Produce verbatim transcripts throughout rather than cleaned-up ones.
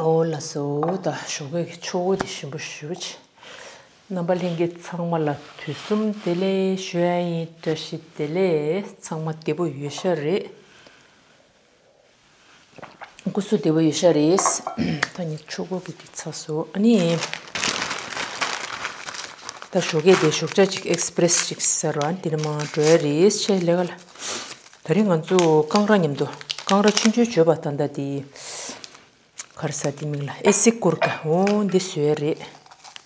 ཨོ་ལགས་སོ། ད་ཞོགས་ཀས་ཀྱི་ཆོ་ག་འདི་ཞིམ་པོ་ཞུ་ཅིག་རྣམ་པ་ལྷན་རྒྱས་ཚང་མ་ལ་དུས་གསུམ་བདེ་ལེགས་ཞུ་ཡ་ཡིན། བཀྲ་ཤིས་བདེ་ལེགས། ཚང་མ་བདེ་པོ་ཡོད་ཤག་རེད། སྐུ་གཟུགས་བདེ་པོ་ཡོད་ཤག་རེད། ད་ངས་ཆོ་ག་གི་འདི་ཚར་སོང་། ཨ་ནི། ད་ཞོགས་ཀས་དེ་ཞོགས་ཇ་ཅིག་ཨེགས་པི་རེས་ཅིག་ཟ་ར། འདི་ནས་མར་འགྲོ་ཡ་རེད། ཆེ་ལས་ཀ་ལ། ད་རིང་ང་ཚོ་རྐང་ར་མཉམ་དུ་རྐང་ར་ཆུང་ཆུང་བྱོས་པ། ད་ད་དེ་ག་རེ་ཟེར་དེ་མིང་ལ་ཨེ་སི་ཀུར་ཀ། འོ་འདི་བཟོས་ཡ་རེད།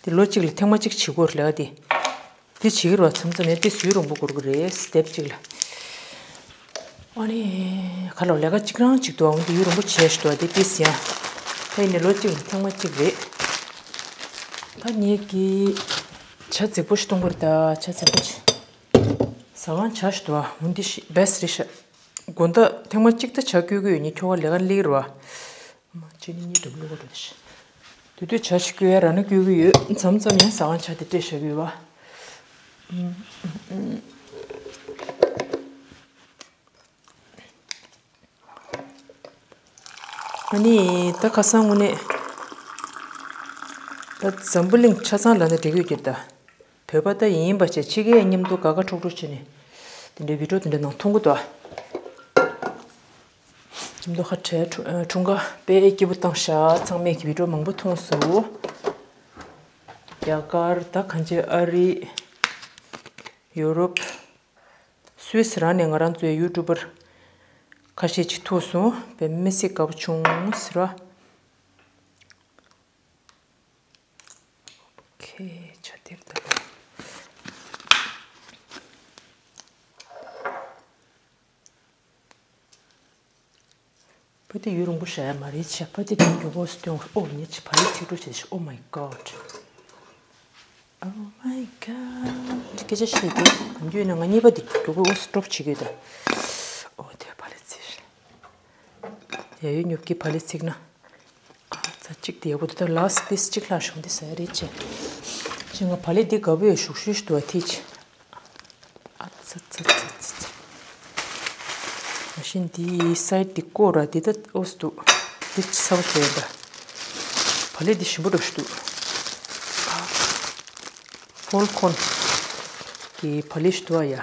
དེ་ལོ་གཅིག་ལ་ཐེངས་མ་གཅིག་བྱེད་དགོས་རེད་ལབ་ཀ་དེ། དེ་བྱེད་ཀྱི་རེད་པ། མཚམས་མཚམས་ཡང་དེ་བཟོས་རུང་པོ་འགོར་གི་རེད། སི་ཊེབ་གཅིག་ལ། ཨ་ནི་ཁ་ལོ་ལས་ཀ་གཅིག་རང་གཅིག་འདུག་ཨང་། དེ་ཡུན་རིང་པོ་བྱས་ཤག་འདུག་ཨ། དེ་ཏིས་ཡང་། ད་ཡིན་ནའི་ལོ་གཅིག་ལ་ཐེངས་མ་གཅིག་རེད། ད་ངེད་ཀྱི་ཇ་རྫིག་པོ་ཞིག་བཏུང་དགོས་རེད། ད་ཇ་རྫིག་པོ་ཅིག་ཟ་ཁང་ཇ་ཞིག་འདུག་ཨ། འོ་འདི་ཤི་བེ་སི་རེད་ཤག་དགོང་དག་ཐེངས་མ་གཅིག་ད་ཇ་བསྐོལ་གི་ཡོད། ངས་ཁྱོ་ག་ལས་ཀ་སླེབས་རེད་པ། མ་ཅི་ནི་གཉིས་འགྲོ་བླུག་ག་འགྲོ་དེ་ཤི། དེ་དུས་ཇ་ཞིག་བསྐོལ་ཡ་ར་ན་བསྐོལ་གི་ཡོད། མཚམས་མཚམས་ཡང་ཟ་ཁང་ཇ་དེ་སྤྲད་བཞག་གི་ཡོད་པ། ཨ་ནི་ད་ཁ་སང་དངོས་གནས་ད་འཛམ་བུ་གླིང་ཆ་ཚང་ལབ་ན་འགྲིག་གི་ཡོད་ཀྱི་རེད་ད། བོད་པ་ད་ཡིན་པ་བྱས་ཕྱི་རྒྱལ་མཉམ་དུ་དགའ་དགའ་འཕྲོག་འཕྲོག་བྱས་ནས་དེ་འདྲའི་བི་ཌིའོ་དེ་འདྲ་ནང་མཐོང་གི་འདུག་ཨ། མཉམ་དུ་ཁ་བྲལ་འཁྲུངས་སྐར་དཔེ་སྐྱིད་པོ་བཏང་ཤག་ཚང་མས་ཀྱི་བི་ཌིའོ་མང་པོ་མཐོང་སོང་། རྒྱ་གར་ད་གང་ཅི་ཨ་རི། ཡུ་རོབ། སུད་སི་རང་ནས་ང་རང་ཚོའི་ཡུ་ཊུབ་པར་ཁ་ཤས་ཅིག་ཐུག་སོང་། དཔེ་མི་སྲིད་དགའ་པོ་བྱུང་ཟེར་བ། ཁེ་ཆ་དེར་ད། ཕ་དེ་ཡུན་རིང་པོ་བཞག་ཡ་མ་རེད་ཆེ། ཕ་དེ་དེ་མགྱོགས་པོ་སྟོན། ཨོ་ཉེ་ཆེ་ཕ་ཡི་ཚིག་འགྲོ་བྱེད་ཤི། Oh my god, oh my god. སྐད་ཆ་བཤད་དེ་གང་རྒྱུ་ཡིན་ན་ང་གཉིས་པ་དེ་མགྱོགས་པོ་སི་ཊོབ་བྱེད་ཀྱི་ཡོད་ད། ཨོ་དེ་ཕ་ལེ་ཚིག་ཡ་ཡོད་ཉོབ་ཀྱི་ཕ་ལེ་ཚིག་ན། ཨ་ཙ་གཅིག་དེ་ཡག་པོ་འདུག་ད་ལཱ་སི་པིས་གཅིག་ལྷག་བྱུང་དེ་ཟ་ཡ་རེད་ཆེ། ཅི་ང་ཕ་ལེ་དེ་དགའ་པོ་ཡོད་ཤུགས་ཤུགས་ཤིག་འདུག་ཨ་ཐིག་ཆེ། ཨ་ཙི་ཙི་ཙི་ཙི་ཙི། མ་གཞི་འདིའི་སའི་ཌི་འདི་བསྐོར་ར་འདི་ད་ཨོས་འདུག་འདི་ཚ་བོ་བྱས་ད། བ་ལི་འདི་ཞིམ་པོ་འདྲ་ཞིག་འདུག་ཕོལ་ཁོན་གྱི་བ་ལི་ཞིག་འདུག་ཨ་ཡ།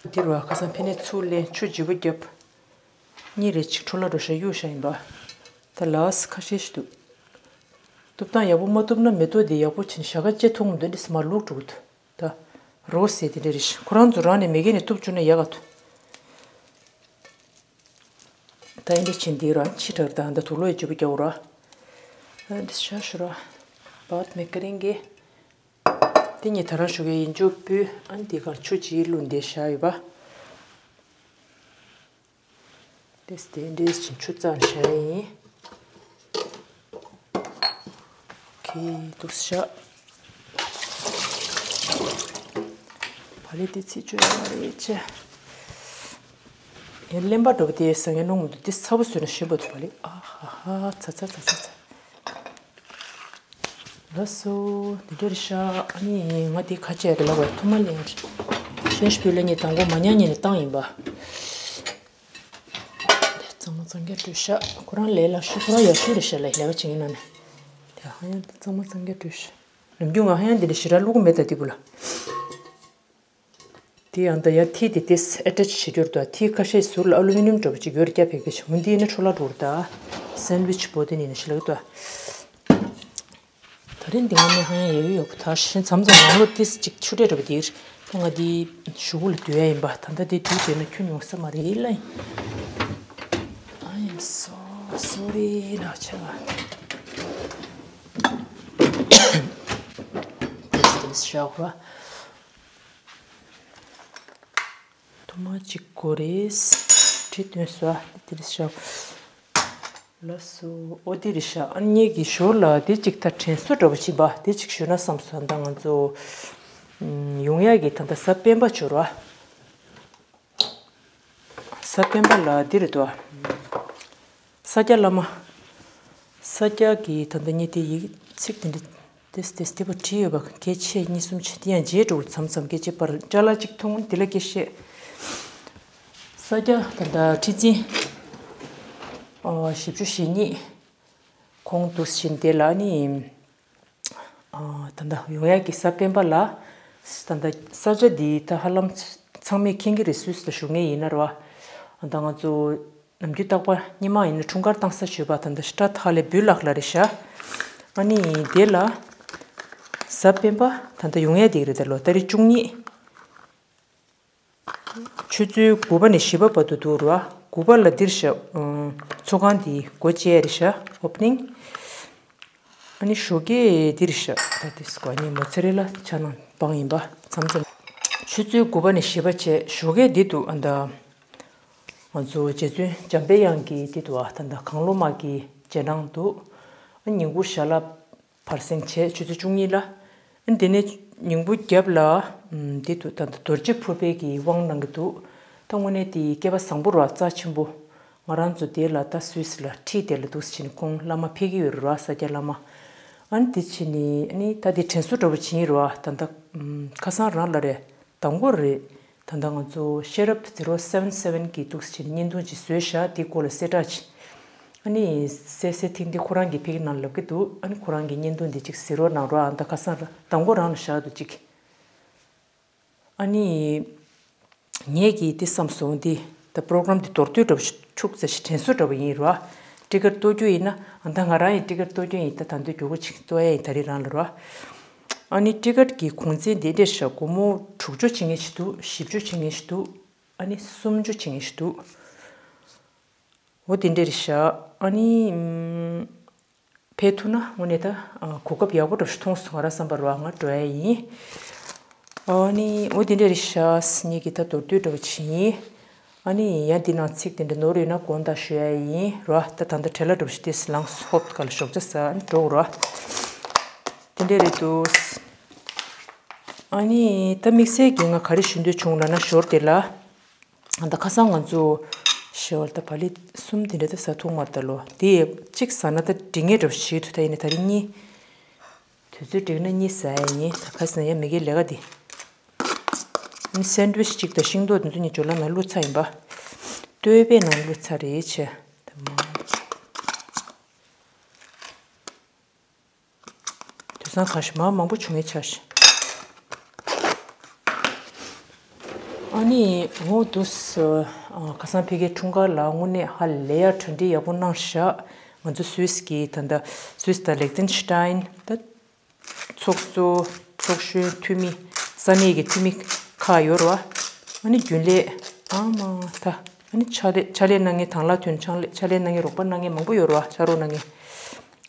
འདི་རུ་ཁ་སང་ཕན་ནས་ཚུར་ལེན། ཆུ་ལྗིད་པོ་བརྒྱབ། གཉིས་རེ་གཅིག་འཕྲོ་བརླག་འགྲོ་ཤག་གཡུག་ཤག་ཡིན་པ། ད་ལཱ་སི་ཁ་ཤས་ཤིག་འདུག་གཏུབ་སྟངས་ཡག་པོ་མ་གཏུབ་ན་མེ་ཏོག་འདི་ཡག་པོ་བྱས་ནས་ཞག་ཁ་ལྕེ་ཐུང་འདོན་འདི་སི་མ་ལུག་འགྲོ་གི་འདུག་ད་རོ་སེ་དེ་འདྲ་རེད་ཤག་ཁོ་རང་ཚོ་རང་ནས་མེ་གེ་ནས་གཏུབ་བཅུག་ན་ཡག་ག་ཐུ། ད་ཨིན་དྲ་ཆེན་འདི་རང་ཕྱི་དྲག་དང་ད་དུག་ལོག་ཡི་ལྗིད་པོ་རྒྱག་ར། ཨ་འདི་ཤ་ཤུ་ར། བཱད་མེ་ཀ་རིང་གེ། དེ་ཉིད་ད་རང་ཞུ་གི་ཡིན་ཇོ་པུ། ཨ་འདི་གར་ཆུ་ཅིག་བླུགས་འདི་ཤ་ཡོད་པ། དེས་དེ་འདྲེས་ཅིང་ཆུ་བཙགས་བྱ་ཡིན། ཁེ་དུག་ཤ། བ་ལི་དེ་ཚིག་བཅོས་ཡོད་མ་རེད་ཅེ། ཡང་གླེན་པ་འགྲོ་བ་དེ་ཟ་ངན་ནོང་མི་འདུག་དེ་ཚ་བོ་བཟོས་ན་ཞིམ་པོ་འདུག་བ་ལི། ཨ་ཧ་ཧ་ཚ་ཚ་ཚ་ཚ་ཚ། ལགས་སོ། འདི་འདྲ་རེད་ཤག་ཨ་ནི་ང་འདི་ཁ་ཆད་རེད་ལབ་པ་ཐུག་མ་ལེན་ཞེས་སྤུས་ལེ་ཉིད་དང་པོ་མ་ཉག་ཉིད་ནས་བཏང་ཡིན་པ། དེ་གཙང་མ་གཙང་རྐྱང་བྲོས་ཤག་ཁོ་རང་ལས་ལ་ཤུ་ཁོ་རང་ཡག་ཤོས་རེད་ཤག་ལས་ལས་ཀ་བྱེད་ཡིན་ན་ནི། དེ་ཧ་ཡང་གཙང་མ་གཙང་རྐྱང་བྲོས་ཤག་ནམ་རྒྱུན་ང་ཧ་ཡང་འདི་འདྲ་ཞེ་དྲག་བླུག་གི་མེད་ད་འདི་བུ་ལ། དེ་ཡང་ད་ཡ་ཐིག་དེ་དེས་ཨེ་ཊེ་ཆི་བྱེད་རྒྱུར་ད། ཐིག་ཁ་ཤས་ཟུར་ལ་ཨ་ལུ་མི་ནིམ་འདྲ་པོ་ཅིག་ཡོད་རྒྱ་ཕེག་ཕེག་ཆུང་འདི་ནི་འཕྲོ་བརླག་འགྲོ་རུ་ད། སེན་ཝིཆ་པོ་དེ་ནི་ནི་ཞི་ལག་ད། ད་རིང་འདི་ང་ནི་ཧ་ཡང་ཡ་ཡོད་ཡོད་པོ་ད་ཤིན་མཚམས་མཚམས་ནང་ལོ་ཏིས་ཅིག་ཆུ་འདྲེ་འདྲ་པོ་དེར་ད་ང་འདི་ཞུ་གུ་ལ་སྡུད་ཡ་ཡིན་པ། ད་ལྟ་དེ་དུས་དེ་ན་ཁྱོད་ཡོང་ས་མ་རེད་ལ། I am so sorry ལགས་ཆ་བ། ཏིས་ཏིས་ཞོག་ར། ཐུར་མ་གཅིག་དགོས་རེད། གྲི་བཏོན་སོ། དེ་རེད་ཤག་ལགས་སོ། ཨོ་དེ་རེད་ཤག་ཨ་ནི་གི་ཞོར་ལ་དེ་གཅིག་ད་དྲན་གསོ་འདྲ་པོ་བྱེད་པ་དེ་གཅིག་ཞུ་ན་བསམ་སོང་། ད་ང་ཚོ་ཡོང་ཡག་གི་ད་ད་གཟའ་སྤེན་པ་འབྱོར་བ། གཟའ་སྤེན་པ་ལ་འདི་རེད་དོ། ས་སྐྱ་བླ་མ། ས་སྐྱ་གི་ད་ལྟ་ཉིད་དེ་ཡིག་ཚིག་དེ་འདྲ་དེ་དེ་དེ་པོ་བྲིས་ཡོད་པ་གལ་ཆེ་གཉིས་གསུམ་ཆེ་དེ་ཡང་རྗེས་འགྲོ་མཚམས་མཚམས་སྐད་ཆ་པར་ཅ་ལག་ཅིག་མཐོང་དེ་ལ་སྐད་བཤད། ས་སྐྱ་ད་ལྟ་ཁྲི་འཛིན། ཨོ་བཞི་བཅུ་ཞེ་གཉིས། ཁོང་འདུག་བཞིན་དེ་ལ་ནི། ཨ། ད་ལྟ་ཡོང་ཡག་གི་གཟའ་སྤེན་པ་ལ། ད་ལྟ་ས་ཆ་འདི་ད་ཧ་ལམ་ཚང་མས་མཁྱེན་གྱི་རེད། སུད་སི་ལ་བཞུགས་མཁན་ཡིན་ན་རེད་བ། ད་ང་ཚོ་ནམ་རྒྱུན་རྟག་པར་སྔོན་མ་ཡིན་ན་འཁྲུངས་སྐར་བཏང་ས་ཞུས་པ། ད་ལྟ་ཤ་ཁྲག་ཐག་ལས་བུ་ལགས་ལ་རེད་ཤག་ཨ་ནི་དེ་ལ་གཟའ་སྤེན་པ་ད་ལྟ་ཡོང་ཡག་དེ་རེད། ད་ལོ་ཏ་རིག་བཅུ་གཉིས། ཆུ་ཚོད་དགུ་པ་ནས་བཞི་པ་བར་དུ་འདུག་ར། དགུ་པ་ལ་འདིར་ཤག་ཚོགས་ཁང་འདི་སྒོ་ཕྱེ་རེད་ཤག opening། ཨ་ནི་ཞོགས་ཀས་འདིར་ཤག་ད་དེ་སྒོ་ནས་མོ་ཚེ་རིང་ལ་ཕྱག་ན་བང་ཡིན་པ་མཚམས་མཚམས། ཆུ་ཚོད་དགུ་པ་ནས་བཞི་པ་བྱས་ཞོགས་ཀས་འདི་འདུག་ཨ་ད། ང་ཚོ་རྗེ་བཙུན་འཇམ་པའི་དབྱངས་ཀྱི་འདི་འདུག་ཨ་ད་ད་གང་བློ་མ་གི་རྗེས་འབྲང་འདུག་ཨ་ཉིན་གུང་ཞལ་ལག་བར་གསེང་བྱས་ཆུ་ཚོད་བཅུ་གཉིས་ལ། ཨ་དེ་ནས་ཉིན་གུང་རྒྱབ་ལ་ཨམ་དེ་དུ་ད་ལྟ་རྡོ་རྗེ་ཕུར་པའི་གི་དབང་གནང་གི་འདུག་ད་དངོས་གནས་དེ་སྐལ་པ་བཟང་པོ་ར་རྩ་ཆེན་པོ། ང་རང་ཚོ་དེ་ལ་ད་སུད་སི་ལ་ཁྲིད་དེ་ལ་འདུག་ཟེར་ནས་ཁོང་བླ་མ་ཕེབས་ཀྱི་ཡོད་རེད་ར། ས་སྐྱ་བླ་མ། ཨ་ནི་དེ་བྱས་ནས་ཨ་ནི་ད་དེ་དྲན་གསོ་འདྲ་པོ་བྱེད་ཀྱི་རེད་བ། ད་ལྟ་ཨམ་ཁ་སང་རང་ལ་རེད། དང་པོ་རེད། ད་ལྟ་ང་ཚོ་ཤེས་རབ་zero seven seven གི་འདུག་ཟེར་ནས་བརྙན་ཐུང་ཅིག་བཟོས་ཤག་དེའི་སྐོར་ལ་གསལ་བསྒྲགས་ཅིག་ཨ་ནི་གསལ་གསལ་ཐིང་ཐིང་ཁོ་རང་གིས་ཕ་གི་ནང་ལབ་ཀྱི་འདུག་ཨ་ནི་ཁོ་རང་གི་བརྙན་ཐུང་འདི་ཅིག་གཟིགས་རོགས་གནང་རོགས། ཨ་ད་ཁ་སང་ར་དང་པོ་རང་ལ་བཞག་འདུག་ཅིག་ཨ་ནི་ངས་ཀྱིས་འདི་བསམ་སོང་། འདི་ད་པོ་རོ་གྷ་རམ་འདི་མདོར་བསྡུས་འདྲ་པོ་ཞིག་འཁྱུག་ཙམ་ཞིག་དྲན་གསོ་འདྲ་པོ་ཡིན་རོགས། ཊི་ཀེ་ཊི་གཏོར་རྒྱུ་ཡིན་ན། ཨ་ད་ང་རང་ཡིན་ཊི་ཀེ་ཊི་གཏོར་རྒྱུ་ཡིན། ད་ད་འདོད་རྒྱུ་གོ་ཅིག་གཏོར་ཡ་ཡིན་ད་རེས་རང་ལ་རོགས། ཨ་ནི་ཊི་ཀེ་ཊི་གི་གུང་ཚན་འདི་འདྲས་ཤག་སྒོར་མོ་དྲུག་ཅུ་བྱེད་མཁན་ཞིག་འདུག་བཞི་བཅུ་བྱེད་མཁན་ཞིག་འདུག་ཨ་ནི་སུམ་ཅུ་བྱེད་མཁན་ཞིག་འདུག་འོ་དེ་འདྲས་རེད་ཤག་ཨ་ནི་ཨམ་ཕེབས་ཐུབ་ན་དངོས་གནས་ད་ཨ་གོ་སྐབས་ཡག་པོ་འདྲ་ཞིག་མཐོང་སོང་། ང་རང་བསམ་པར་བ་ང་འགྲོ་ཡ་ཡིན། ཨ་ནི་འོ་དེ་འདྲས་རེད་ཤག་ངེད་ཀྱིས་ད་མདོར་བསྡུས་འདྲ་པོ་བྱེད་ཡིན། ཨ་ནི་ཡང་འདི་ནང་ཚིག་དེ་འདྲ་ནོར་ཡོད་ན་དགོངས་དག་ཞུ་ཡ་ཡིན་རོ། ད་ད་ལྟ་བྲེལ་བ་འདྲ་པོ་ཞིག་དེ་ལངས་ཧོབ་ག་ལ་ཞོགས་ཇ་ཟ་ཨ་ནི་འགྲོ་དགོས་རོ། དེ་འདྲས་རེད་འདུག་ཨ་ནི་ད་དམིགས་བསལ་གྱིས་ང་ག་རེ་ཞུ་འདོད་བྱུང་ལབ་ན་ཞོར་དེ་ལ། ད་ཁ་སང་ང་ཚོ་ཞོར་ད་བག་ལེབ་གསུམ་དེ་འདྲ་ད་ཟ་ཐུབ་མ་རེད་ད་ལོ། དེ་གཅིག་ཟ་ན་ད་འགྲིག་ངེས་འདྲ་པོ་ཞིག་འདུག་ད་ཡིན་ནའི་ད་རིང་གཉིས། དུས་ཚོད་འགྲིག་ན་གཉིས་ཟ་ཡ་ཡིན། ད་ག་ཟེར་ན་ཡང་མི་དགེ་ལས་ཀ་འདི། ཨ་ནི་སེན་ཌི་ཝིཆ་གཅིག་དང་ཤིང་ཏོག་དེ་ཚོ་གཉིས་ཇོ་ལ་ནང་བླུགས་ཚར་ཡིན་པ། ལྟོས་པའི་ནང་བླུགས་ཚར་རེད་བྱས། དེ་མ། དེང་སང་ཁ་ཤས་མ་མང་པོ་བྱུང་ངེས་ཆགས་ཤག་ཨ་ནི་འོ་འདུག་སེ། ཨ་ཁ་སང་ཕ་གིའི་འཁྲུངས་སྐར་ལ་དངོས་གནས་ཧ་ལས་ཡ་གྲ་སྒྲིག་ཡག་པོ་གནང་ཤག་ང་ཚོ་སུད་སི་གི་ད་ལྟ་སུད་སི་དང་ལིག་ཏེན་ཤི་ཏཱན་ད་ཚོགས་གཙོ་ཚོགས་གཞོན་འཐུས་མི་ས་གནས་ཀྱི་འཐུས་མི་ཁག་ཡོད་རེད་བ། ཨ་ནི་རྒྱུན་ལས་ཨ་མ་ད་ཨ་ནི་ཕྱག་ལས་ཕྱག་ལས་གནང་མཁན་དང་བླངས་ཐོན་ཕྱག་ལས་ཕྱག་ལས་གནང་མཁན་རོགས་པ་གནང་མཁན་མང་པོ་ཡོད་རེད་བ། ཕྱག་རོགས་གནང་མཁན།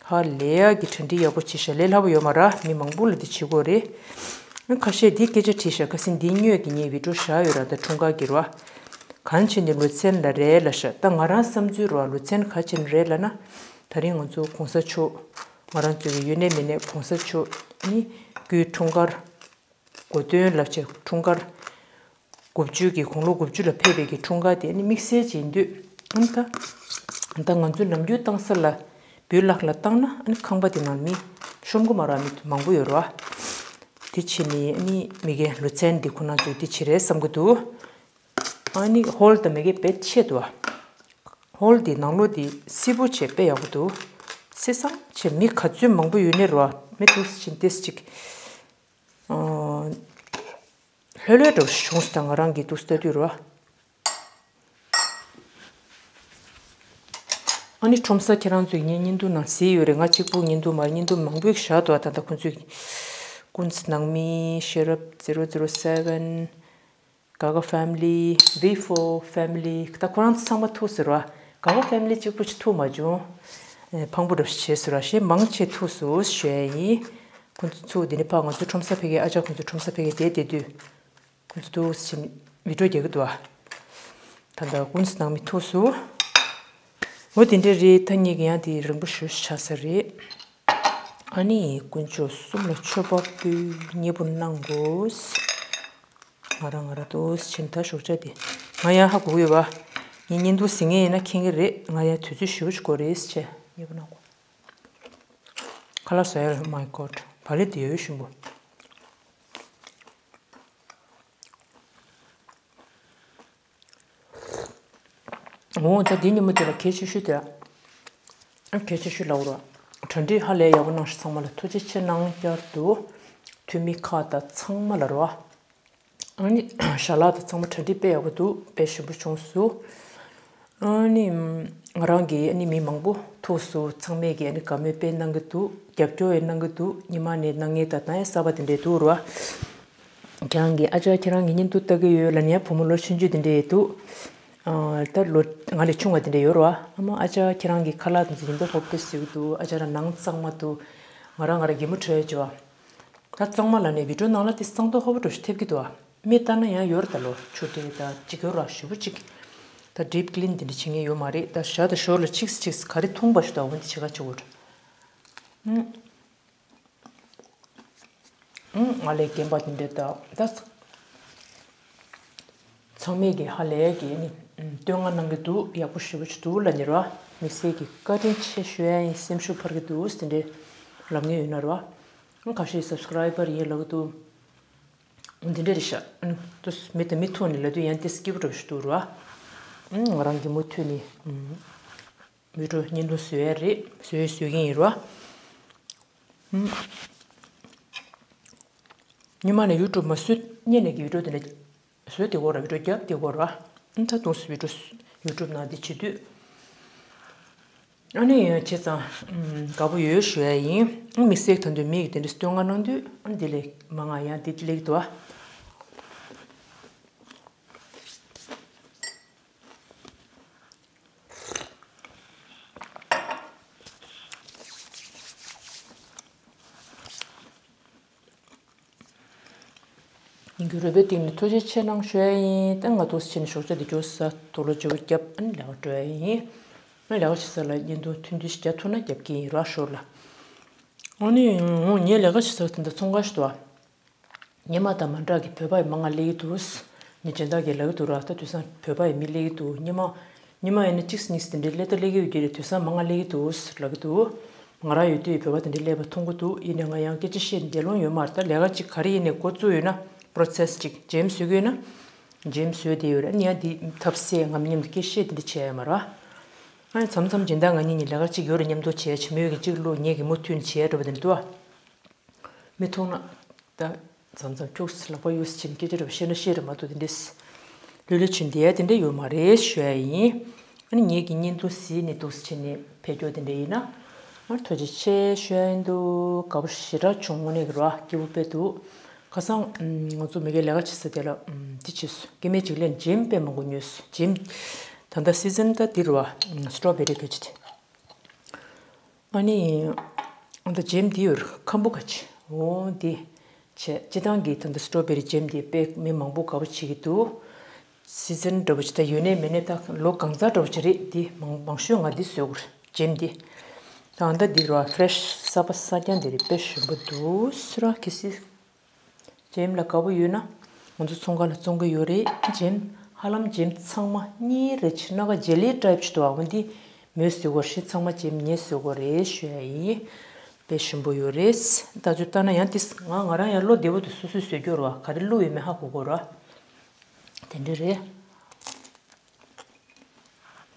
ཧ་ལས་ཡག་གི་གྲ་སྒྲིག་ཡག་པོ་བྱས་ཤག་ལས་སླ་པོ་ཡོད་མ་རེད། མི་མང་པོ་ལ་འདི་བྱེད་དགོས་རེད། ཁ་ཤས་འདི་སྐད་ཆ་དྲིས་ཤག་ཁ་སང་འདི་སྔོན་གྱི་ངའི་བི་ཌི་ཡོ་བཞག་ཡོད་ར། ད་འཁྲུངས་སྐར་གྱི་ར། གང་བྱས་ནས་ལོ་ཚན་ལ་རེད་ལབ་ཤག་ད་ང་རང་བསམ་ཚུལ་ར་ལོ་ཚན་ག་བྱས་ནས་རེད་ལབ་ན། ད་རིང་ང་ཚོ་གོང་ས་མཆོག་ང་རང་ཚོའི་ཡོད་ནའི་མེད་ནའི་གོང་ས་མཆོག་ནི་སྐུའི་འཁྲུངས་སྐར། གོ་སྟོན་ལབ་བྱས་འཁྲུངས་སྐར། དགུ་བཅུ་གི་དགུང་ལོ་དགུ་བཅུ་ལ་ཕེབས་པའི་གི་འཁྲུངས་སྐར་དེ་ནི་དམིགས་བསལ་ཅིག་ཡིན་དུས། ཨ་ནི་ད། ད་ང་ཚོ་ནམ་རྒྱུན་བཏང་ས་ལ་བོད་ལག་ལ་བཏང་ན་ཨ་ནི་ཁང་པ་དེ་ནང་མི་ཤོང་གི་མ་རེད་བ། མི་མང་པོ་ཡོད་རེད་བ། དེ་བྱས་ནས་ཨ་ནི་མི་གའི་ལོ་ཚན་འདི་ཁོ་ན་ཚོས་དེ་བྱེད་རེད་བསམ་གི་འདུག་ཨ་ནི་ཧོལ་དང་མི་གའི་བེད་ཆེ་འདུག་བ། ཧོལ་དེ་ནང་ལོགས་དེ་བསིལ་པོ་བྱས་དཔེ་ཡག་པོ་འདུག་བསིལ་སང་བྱས་མི་ག་ཚོད་མང་པོ་ཡོད་ནའི་རེད་བ། མི་འདུག་ཕྱིན་ཏེ་ཅིག་ལྷོད་ལྷོད་འདྲ་བོ་ཞིག་བྱུང་སོང་། ད་ང་རང་གིས་འདུག་ལྟ་དུས་རེད་བ། ཨ་ནི་ཁྲོམ་ས་ཁྱེད་རང་ཚོས་ངའི་བརྙན་ཐུང་ནང་གཟིགས་ཡོད་རེད། ང་གཅིག་པུ་བརྙན་ཐུང་མ་རེད། བརྙན་ཐུང་མང་པོ་ཞིག་བཞག་འདུག་ད་ལྟ་ཁོང་ཚོས་ཀུན་གཟིགས་ནང་མི་ཤེས་རབ་zero zero seven། ག་ག་family། བི་ཕོར་family། ད་ཁོ་རང་ཚོ་ཚང་མ་ཐུག་ཟེར་བ། ག་ག་family་གཅིག་པུ་ཅིག་ཐུག་མ་བྱུང་། ཨེ་ཕངས་པོ་འདྲ་བྱས་ཟེར་བ། གཞན་མང་ཆེ་ཐུག་སོང་ཞུ་ཡ་ཡིན། ཁོ་ཚོ་ཚུར་འདི་ནས་ཕར་ང་ཚོ་ཁྲོམ་ས་ཕ་གིའི་ཨ་ཅག་ཁོ་ཚོ་ཁྲོམ་ས་ཕ་གིར་བསྡད་བསྡད་དུས། ཁོ་ཚོ་འདུག་སེ་བི་ཌི་ཡོ་རྒྱག་གི་འདུག་ཨ། ད་ལྟ་ཀུན་གཟིགས་ནང་མི་ཐུག་སོང་། འོ་དེ་འདྲ་རེད། ད་ངེད་ཀྱི་ཡང་དེ་རིང་པོ་ཞེ་པོ་ཆགས་ས་རེད། ཨ་ནི་དཀོན་མཆོག་གསུམ་ལ་མཆོད་པ་ཕུལ། མཉེས་པོ་གནང་དགོས། ང་རང་ང་རང་འདུག་སེ་ཕྱིན། ད་ཞོགས་ཇ་དེ་ང་ཡང་ཧ་གོ་གི་ཡོད་པ། ངས་བརྙན་ཐུང་གཟིགས་མཁན་ཡིན་ན་མཁྱེན་གྱི་རེད། ང་ཡང་དུས་ཚོད་ཞེ་པོ་ཅིག་འགོར་རེད་ཟེར་བྱས། མཉེས་པོ་གནང་དགོས། ཁ་ལག་ཟ་ཡ་རེད། Oh my God། བག་ལེབ་དེ་ཡོད་ཞིམ་པོ། འོ་ད་འདི་ཉིན་མོ་དེ་ལ་གལ་ཆེ་ཤོས་དེ། ཨ་གལ་ཆེ་ཤོས་ལབ་རོགས། གྲ་སྒྲིག་ཧ་ལས་ཡག་པོ་གནང་ཤག་ཚང་མ་ལ་ཐུགས་རྗེ་ཆེ་གནང་བསྐྱར་དུ། འཐུས་མི་ཁག་དང་ཚང་མ་ལ་རོ། ཨ་ནི་ཞལ་ལག་དང་ཚང་མ་གྲ་སྒྲིག་དཔེ་ཡག་པོ་འདུག་དཔེ་ཞིམ་པོ་བྱུང་སོང་། ཨ་ནི་ང་རང་གིས་ཨ་ནི་མི་མང་པོ་ཐུག་སོང་། ཚང་མས་ཀྱིས་ཨ་ནི་དགའ་མོས་དཔེ་གནང་གི་འདུག་རྒྱབ་སྐྱོར་ཡང་གནང་གི་འདུག་ཉི་མ་ནས་གནང་མཁན་དང་གནང་ཡ་གསར་པ་དེ་འདྲས་འདུག་རོ། ཁྱེད་རང་གིས་ཨ་ཅག་ཁྱེད་རང་གི་བརྙན་ཐུང་ལྟ་གི་ཡོད་ལབ་ནས་བུ་མོ་ལོ་ཆུང་ཆུང་དེ་འདྲས་འདུག་ཨ། ད་ལོ་ང་ལས་ཆུང་བ་དེ་འདྲས་ཡོད་རོ། ཨ་མ་ཨ་ཅག་ཁྱེད་རང་གི་ཁ་ལག་དེ་ཚོ་ཡིན་མདོག་ཁ་པོ་དཔེ་བཟོས་ཀྱི་འདུག་ཨ་ཅག་རང་ནང་གཙང་མ་འདུག་ང་རང་ང་རང་གད་མོ་བྲོས་བྱོས། ད་གཙང་མ་ལབ་ནས་བི་ཌིའོ་ནང་ལ་དེ་གཙང་མདོག་ཁ་པོ་འདྲ་ཞིག་ཐེབས་ཀྱི་འདུག་མིག་ལྟ་ན་ཡང་ཡོད་རེད་ད། ལོ་ཆུང་དེ་ད་གཅིག་ཡོད་ར་ཞེ་པོ་གཅིག་ད་ཌིབ་ཀི་ལིན་དེ་འདྲ་བྱེད་མཁན་ཡོད་མ་རེད། ད་ཞག་དང་ཞོར་ལ་ཆིགས་ཆིགས་ག་རེ་འཐུང་པ་ཞིག་ད་འོ་འདི་བྱེད་ག་བྱེད་དགོས་རེད། ཨུམ། ཨུམ། ང་ལས་རྒན་པ་དེ་འདྲས་ད་ད། ཚང་མས་ཀྱིས་ཧ་ལས་ཀྱིས་ནི་བསྟོད་བསྔགས་གནང་གི་འདུག་ཡག་པོ་ཞེ་པོ་ཅིག་འདུག་ལབ་ནི་རོ། དམིགས་བསལ་གྱི་བཀའ་དྲིན་ཆེ་ཞུ་ཡ་ཡིན། སེམས་ཤུགས་འཕར་གྱི་འདུག་ཟེར་འདྲས་ལབ་མཁན་ཡོད་ན་རོ། ཁ་ཤས་སབ་སི་ཀ་རའི་བར་ཡིན་ལབ་གི་འདུག་འདི་འདྲས་རེད་ཤག་ཨུམ། དུ་མི་དང་མི་ཐུག་ནས་ལབ་དུས་ཡང་དེ་སྐྱིད་པོ་འདྲ་པོ་ཞིག་འདུག་རོ། ཨུམ། ང་རང་གད་མོ་ཐོན་ནས་ཨུམ། བི་ཌིའོ་བརྙན་ཐུང་བཟོ་ཡ་རེད། བཟོས་བཟོ་གི་ཡིན་རོ། ཨུམ། ཉི་མ་ནས་ཡུ་ཊུབ་མ་བཟོས་སྔོན་ནས་ཀྱི་བི་ཌིའོ་དེ་འདྲ་བཟོས་བསྡད་ཀྱི་ཡོད་ར། བི་ཌིའོ་རྒྱབ་བསྡད་ཀྱི་ཡོད་ར། ཨུམ། ད་དུང་སུ་བི་ཌིའོ་ཡུ་ཊུབ་ནང་འདི་བྱེད་དུས། ཨ་ནི་ཡང་བྱས་ཙང་ཨུམ། དགའ་པོ་ཡོད་ཞུ་ཡ་ཡིན། ཨུམ། དམིགས་བསལ་ད་དུང་མི་ཡིས་དེ་འདྲ་བསྟོད་བསྔགས་གནང་དུས་ཨ་འདི་ལས་མང་ང་ཡང་འདི་སླེབས་ཀྱི་འདུག་ཨ། ཉིན་གྱི་རོལ་པའི་སྟེང་ནས་ཐུགས་རྗེ་ཆེ་གནང་ཞུ་ཡ་ཡིན། ད་ང་ཏོག་ཙམ་ཕྱིན་ནས་ཞོགས་ཇ་འདི་འཇོག་ས་དུག་ལོག་བརྗེ་པོ་བརྒྱབ། ཨ་ནི་ལས་ཀ་འགྲོ་ཡ་ཡིན། ཨ་ནི་ལས་ཀ་བྱེད་ས་ལ་བརྙན་ཐུང་ཐུང་ཐུང་ཞིག་རྒྱག་ཐུབ་ན་རྒྱབ་ཀྱི་ཡིན་ར་ཞོར་ལ། ཨ་ནི་ངས་ལས་ཀ་བྱེད་ས་དེ་འདྲ་ཚོང་ཁང་ཞིག་འདུག་ཨ། སྔོན་མ་དང་མ་འདྲ་གི་བོད་པ་ཡི་མང་ང་སླེབས་ཀྱི་འདུག་ངས་སྦྱིན་བདག་གིས་ལབ་ཀྱི་འདུག་ར། ད་དུས་སང་བོད་པ་ཡི་མི་སླེབས་ཀྱི་འདུག་སྔོན་མ་སྔོན་མ་ཡིན་ན་གཅིག་གཉིས་དེ་འདྲའི་སླེབས་ད་སླེབས་ཀྱི་ཡོད་ཀྱི་རེད། དུས་སང་མང་ང་སླེབས་ཀྱི་འདུག་ལབ་ཀྱི་འདུག་ང་རང་ཡོད་དུས་བོད་པ་དེ་འདྲའི་སླེབས་པ་མཐོང་གི་འདུག་ཡིན་ནའི་ང་ཡང་སྐད་ཆ་བཤད་ནས་བསྡད་ལོང་ཡོད་མ་རེད། ད་ལས་ཀ་གཅིག་ག་རེ་ཡིན་ནའི་འགོ་བཙུགས་ཡོད་ན་པོ་རོ་སེ་སི་གཅིག་ཇེམ་བཟོ་གི་ཡོད་ན་ཇེམ་བཟོས་བསྡད་ཡོད་རེད། ཨ་ནི་ཡང་འདི་ཐབས་ཟད་ང་མཉམ་དུ་སྐད་བཤད་དེ་འདྲ་བྱས་ཡོད་མ་རེད། ཨ་ནི་མཚམས་མཚམས་སྦྱིན་བདག་ང་གཉིས་གཉིས་ལས་ཀ་གཅིག་ཡོད་རེད། མཉམ་དུ་བྱས་བྱས་མོས་ཀྱི་གཅིག་བླུགས་ངས་གད་མོ་ཐོན་བྱས་འགྲོ་བ་དེ་འདྲ་འདུག་ཨ། མི་མཐོང་ན། ད་མཚམས་མཚམས་ཁྱུག་ཙམ་ལག་པ་གཡུག་ཙམ་བྱས་ནས་སྐད་ཆ་འདྲ་པོ་བཤད་ན་བཤད་རེད་མ་གཏོགས་དེ་འདྲས། ལྷོད་ལྷོད་བྱས་བསྡད་ཡ་དེ་འདྲ་ཡོད་མ་རེད་ཞུ་ཡ་ཡིན། ཨ་ནི་ངེད་ཀྱི་བརྙན་ཐུང་གཟིགས་ནས་འདུག་སེ་བྱས་ནས་ཕེབས་རྒྱུ་དེ་འདྲ་ཡིན་ན། ཨ་ཐུགས་རྗེ་ཆེ་ཞུ་ཡ་ཡིན་འདུག་དགའ་པོ་ཞེ་དྲག་བྱུང་། དངོས་གནས་ཀྱི་ར་སྐྱིད་པོ་དཔེ་འདུག་ཁ་སང་ང་ཚོ་མ་གིར་ལས་ཀ་བྱེད་ས་དེ་ལ་འདི་བྱས་སོང་། སྐྱེ་དམན་གཅིག་ལ་ཇེམ་དཔེ་མང་པོ་ཉོས་སོང་། ཇེམ་ད་ལྟ་སི་ཛན་ད་འདི་རེད་པ། སི་ཊོ་བེ་རི་ག་ཅི་དེ། ཨ་ནི། ཨ་ད་ཇེམ་འདི་ཡོད་རེད། ཁམ་བུ་ག་ཅི། འོ་འདི། བྱས་སྤྱིར་བཏང་གི་ད་ལྟ་སི་ཊོ་བེ་རི་ཇེམ་འདི་དཔེ་མི་མང་པོ་དགའ་པོ་བྱེད་ཀྱི་འདུག་སི་ཛན་འདྲ་པོ་ཅིག་ད་ཡོད་ནའི་མེད་ནའི་ད་ལོ་གང་ཚང་འདྲ་པོ་ཅིག་རེད། འདི་མང་མང་ཤོས་ང་འདི་བཟོ་དགོས་རེད། ཇེམ་འདི། ད་ཨ་ད་འདི་རེད་པ། ཕི་རེ་ཤི་གསར་པ་གསར་རྐྱང་འདི་རེད། དཔེ་ཞིམ་པོ་འདུག་སུ་ར་གི་སི། ཇེམ་ལ་དགའ་པོ་ཡོད་ན་ང་ཚོ་ཚོང་ཁང་ལ་བཙོང་གི་ཡོད་རེད། ཇེམ་ཧ་ལམ་ཇེམ་ཚང་མ་གཉིས་རེ་ཕྱིར་སྣ་ཁ་ཇེ་ལི་ཊའིབ་ཅིག་འདུག་ཨ། འོ་འདི་མོས་བཟོ་དགོས་རེད། ཚང་མ་ཇེམ་ངས་བཟོ་དགོས་རེད་ཞུ་ཡ་ཡིན། དཔེ་ཞིམ་པོ་ཡོད་རེད། ད་ཚོད་ལྟ་ན་ཡང་ཏིས་ང་ང་རང་ཡང་བློ་བདེ་པོ་འདུག་སོ་སོས་བཟོས་རྒྱུ་རེད་པ། ག་རེ་བླུགས་ཡོད་མེད་ཧ་གོ་གོ་ར། དེ་འདྲ་རེད།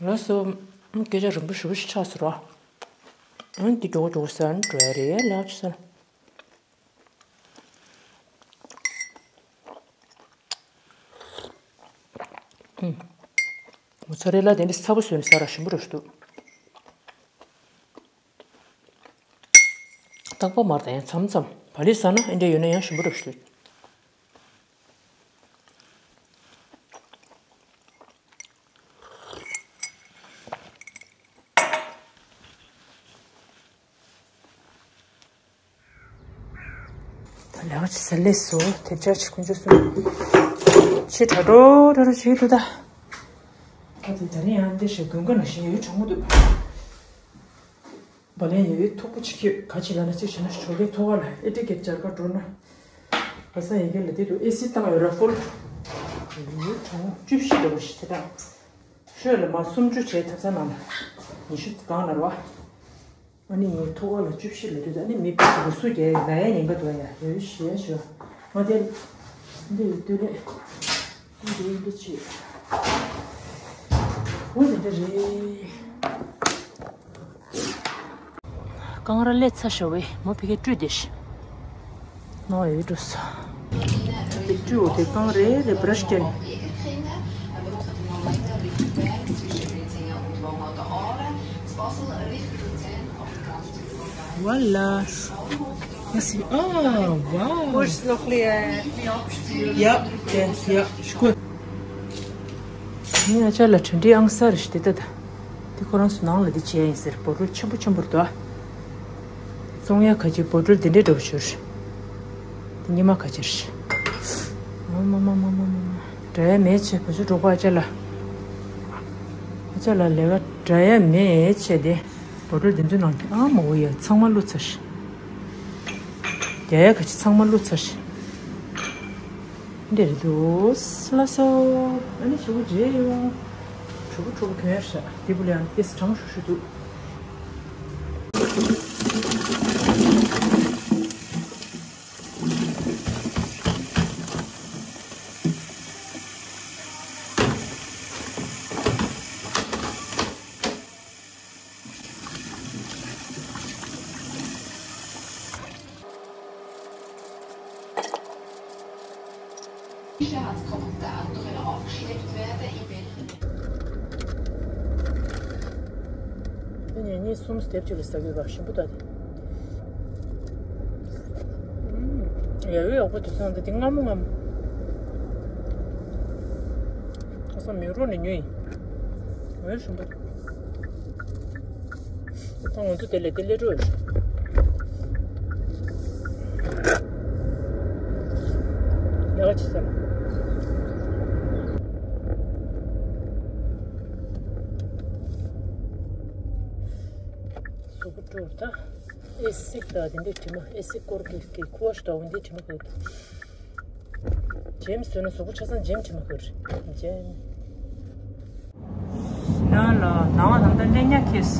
ལགས་སོ། སྐད་ཆ་རིང་པོ་ཞེ་པོ་ཞིག་ཆགས་སོང་ར། ཨང་ཀི་མགྱོགས་མགྱོགས་ཟ་ནས་འགྲོ་ཡ་རེད། ལགས་སོ། ཨུམ། མོ་ཚ་རེ་ལ་དེ་འདྲ་ཚ་པོ་བཟོས་ནས་ཟ་ར་ཞིམ་པོ་རེད་འདུག་རྟག་པར་མ་རེད་ད། ཡང་མཚམས་མཚམས་བག་ལེབ་ཟ་ན་ཨེ་འདྲ་ཡོད་ན་ཡང་ཞིམ་པོ་རེད་འདུག་ད་ལས་ཀ་བྱེད་ས་སླེབས་སོང་། དེབ་ཆག་ཅིག་ཁོང་ཚོ་གསུམ་ཕྱི་དྲག་འགྲོ་འགྲོ་འགྲོ་བྱེད་ཀྱི་འདུག་ད། ཨ་དེ་ད་རིང་ཡང་འདི་ཞིག་དགུན་ཁ་ནང་བཞིན་ཡོལ་གྲང་མོ་འདུག་བ་ལན་ཡོལ་མཐུག་པོ་ཅིག་ཁྱོད་ག་ཅི་ལབ་ན། ཅིག་བྱས་ན་ཞོགས་ཀའི་ཐོག་ཁ་ལ་ཨེ་ཊི་ཀེ་ཊི་སྦྱར་ག་འགྲོ་ན། ག་ས་ཡི་གེ་ལ་དེ་དུ་ཨེ་སི་བཏང་ཡོད་ར། ཧྥུལ་ཡོལ་གྲང་མོ། བཅུ་བཞི་འདྲ་པོ་ཞིག་ཟེར་ད། ཤོད་ལ་མ་སུམ་ཅུ་བྱས་ཐབ་ཚང་ནང་ལ་ཉི་ཤུ་སྒང་ལ་ར་བ། ཨ་ནི་ཐོག་ཁ་ལ་བཅུ་བཞི་ལ་དུས་ད་ནི་མི་དཔེ་ཞིག་སུ་རྒྱལ་ན་ཡ་ཉེན་ཁ་འདུག་ཡ། ཡོད་ཞེས་ཞུ། ང་དེ་འདི་ཡི་དུས་ལས་འདི་འདི་ཅི་འོ་དེ་འདྲ་རེད། རྐང་ར་ལས་ཚ་ཤོར་བས་མོ་ཕ་གིར་བཀྲུས་ཏེ་ཤི། ནོ་ཡོད་འགྲོ་སོ། དེ་བཀྲུས་འོ་དེ་རྐང་རེ་རེ་བྷ་ར་ཤི་བརྒྱབ་ནས། Voilà. Merci. Oh, wow. Wo ist noch die, die Abspül? Ja, ja, ja, ist gut. ངས་ཨ་ཅག་ལ་གྲ་སྒྲིག་ཨང་གསར་ཞིག་དེ་ལྟ་ད། དེ་ཁོ་རང་ཚོ་ནང་ལ་དེ་བྱས་ཡིན་ཟེར། བོ་ཊལ་ཆེན་པོ་ཆེན་པོ་རེད་དོ། བཙོང་ཡ་ཁ་ཅིག་བོ་ཊལ་དེ་འདྲའི་འདྲ་པོ་ཞིག་རེད། དེ་ཉི་མ་ཁ་ཅིག་རེད། ཨ་མ་མ་མ་མ་མ་མ། འགྲོ་ཡ་མེད་བྱས་བུ་ཚོ་འགྲོ་གོ་ཨ་ཅག་ལ། ཨ་ཅག་ལ་ལས་ཀ་འགྲོ་ཡ་མེད་བྱས་དེ། བོ་ཊལ་དེ་ཚོའི་ནང་གི་ཨ་མ་འོ་ཡ་ཚང་མ་བླུགས་ཚར་ཤག་རྒྱག་ཡ་ཁ་ཅིག་ཚང་མ་བླུགས་ཚར་ཤག་འདིར་དུ་སླ་སོ། ཨ་ནི་ཞུ་གུ་རྗེས་ཡོང་། གྲུ་གུ་གྲུ་གུ་གྱོན་ཤག་དེ་བུ་ལ་ཡང་ཏེས་གྲང་ཤུ་ཤུ་འདུག་དེ་ནས་གཉིས་གསུམ་སྟེབས་གཅིག་ལ་ཟ་གི་ཡོད་པ་ཞིམ་པོ་ད་དེ། ཡ་ཡོ་ཡག་པོ་དེ་ཚང་དེ་དེ་མངར་མོ་མངར་མོ། ཁ་སང་མེག་རོ་ནས་ཉོས་ཡིན། འོ་ཞིམ་པོ། ད་ང་ཚོ་དེ་ལས་དེ་ལས་འགྲོ་ཡོད། ལས་ཀ་བྱེད་ས་ལ། གཟུགས་པོ་སྤྲོ་ད། ཨེ་སིག་དང་དེ་འདྲའི་དྲི་མ། ཨེ་སིག་སྐོར་གྱི་གི་ཁུ་བ་ཞིག་དང་འོ་འདིའི་དྲི་མ་གོ། ཇེམ་བཟོས་ན་གཟུགས་པོ་ཆ་ཚང་ཇེམ་དྲི་མ་གོ་རེད། ཇེམ། ན་ལ་ནང་ལ་ད་ལྟ་ལེན་ཉག་ཁེས།